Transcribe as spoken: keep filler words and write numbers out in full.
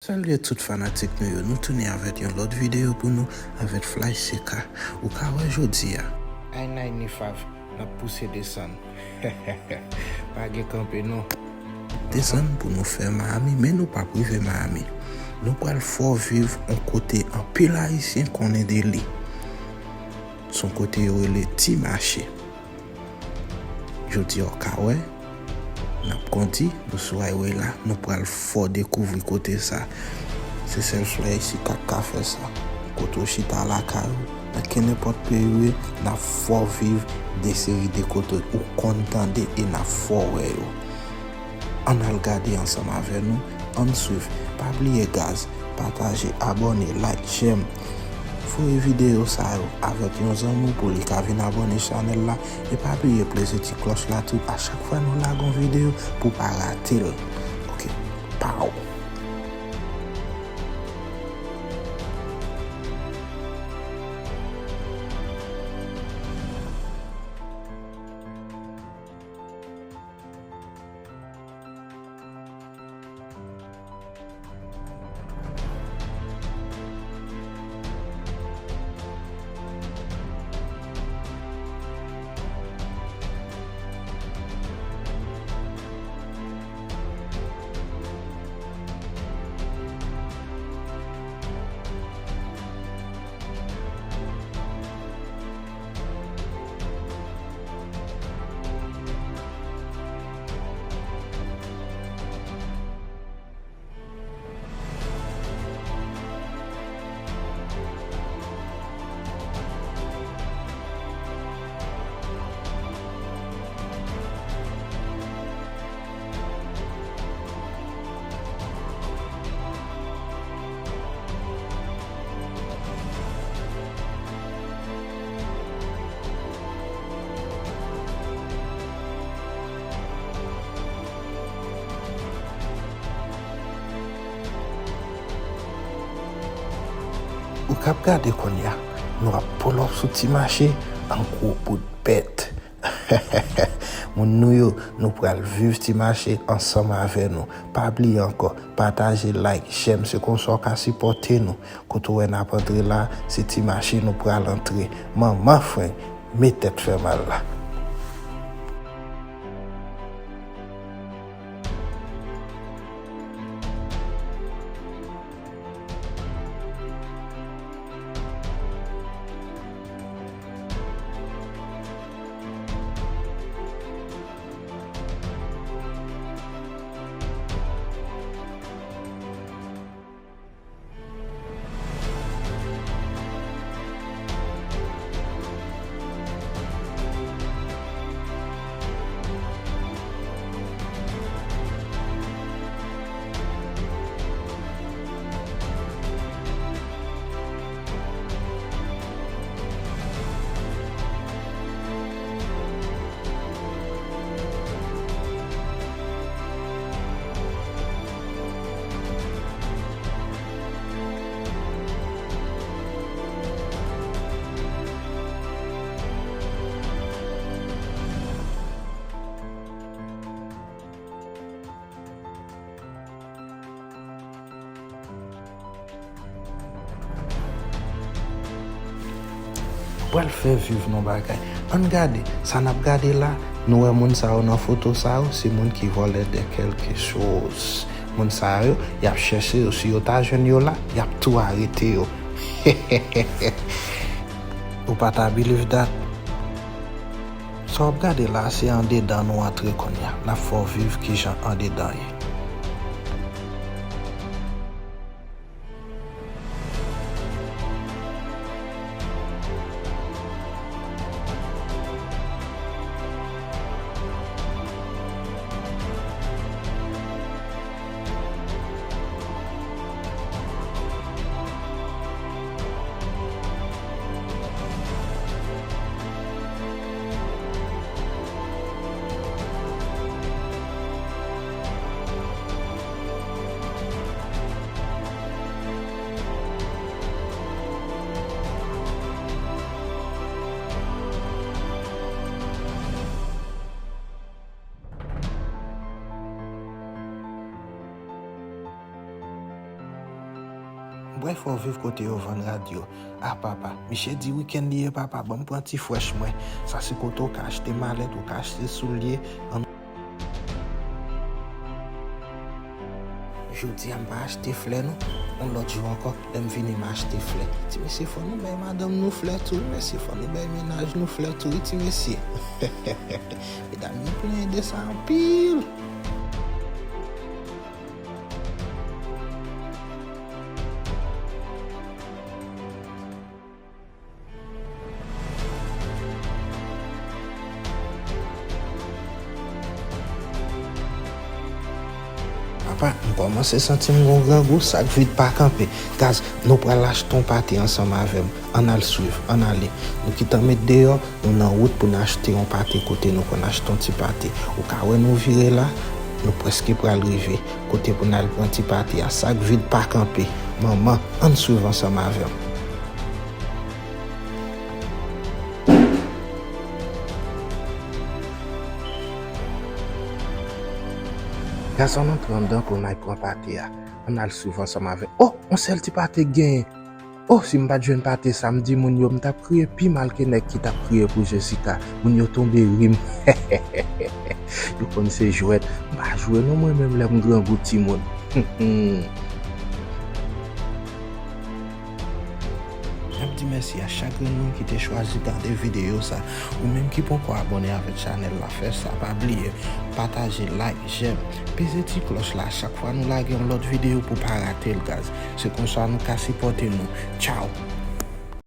Salye tout fanatik nou yo, nou tounen avèk yon lòt videyo pou nou avèk Fly Seca. Ou ka wè jodi a. I ninety-five, n ap pouse desann. Pa gen kanpe non. Desann pou nou fè Miami, men nou p ap rive Miami. Nou pral fè w viv yon kote anpil Ayisyen konnen de li. Se yon kote yo rele Ti Mache. Jodi a w ka wè, n ap kondi, nou sou highway la, nou pral fè w dekouvri kote sa. Se sèl Fly Seca k ka fè sa. Kote w chita lakay ou, nan kenenpòt peyi w ye, n ap fè w viv de seri de kote ou konn tande e n ap fè w wè yo. Ann al gade ansanm avè nou, ann swiv. Pa bliye guys, pataje, abòne, like, j'aime. Voye videyo sa yo avèk yon zanmi w pou li ka vin abòne chanèl la. E pa bliye peze ti klòch la tou a chak fwa nou lage yon videyo pou w pa rate l. Ok, pow! Ou k ap gade kounye a, nou ap pull up sou Ti Mache an gwo bout bèt. Moun nou yo, nou pral viv Ti Mache ansanm avè nou. Pa bliye ankò, pataje, like, j'aime, se konsa w ka sipòte nou. Kote w wè n ap antre la, se Ti Mache nou pral antre. Manman frenk, men tèt fè mal la. Pral fè viv nou bagay. Ann gade, sa n ap gade la, nou wè moun sa yo nan foto sa yo, se moun ki vòlè de quelque chose. Moun sa yo, y ap chèche yo. Si yo ta jwenn yo la, y ap tou arete yo. Ou pa ta believe that? Sa w ap gade la, se andedan nou antre kounye a. N ap fè w viv kijan andedan ye. Bwè fò viv kote yo vann rad yo. Ah papa, misye di wikenn li ye papa, ban m pran ti frèch mwen. Sa se kote w ka achte malèt, ou ka achte soulye. An Jodi a m pa achte flè non. Yon lòt jou ankò, lè m vini m achte flè. Ti mesye fò nou bay madanm nou flè tou, wi mesye fò nou bay mennaj nou flè tou, wi ti mesye. Medam yo plenyen de sa anpil. Papa, m kòmanse santi m gon grangou, sa k vide pa kanpe. Gaz, nou pral achte yon pate ansanm avè m. Ann al swiv, ann ale. Nou ki t an met deyò, nou nan wout pou n achte yon pate kote nou konn achte yon ti pate. Ou ka wè nou vire la, nou prèske pral rive. Kote pou n al pran ti pate a, sa k vide pa kanpe. Manman, ann swiv ansanm avè m. Gaz, ann antre anndan pou n al pran pate a. Ann al swiv ansanm avè m. Oh, yon sèl ti pate k genyen. Oh, si m pa t jwenn pate sa, m di moun yo, m t ap kriye pi mal ke nèg ki t ap kriye pou Jessica. Moun yo tonbe ri m. Yo konn se jwèt. M pa jwe non mwen menm lè m grangou timoun. M ap di mèsi a chak grenn moun ki te chwazi gade videyo sa. Ou menm ki poko abòne avèk chanèl la, fè sa. Pa bliye, pataje, like, j'aime. Peze ti klòch la chak fwa nou lage yon lòt videyo pou pa rate l, gaz. Se konsa nou ka sipòte nou. Tchaw!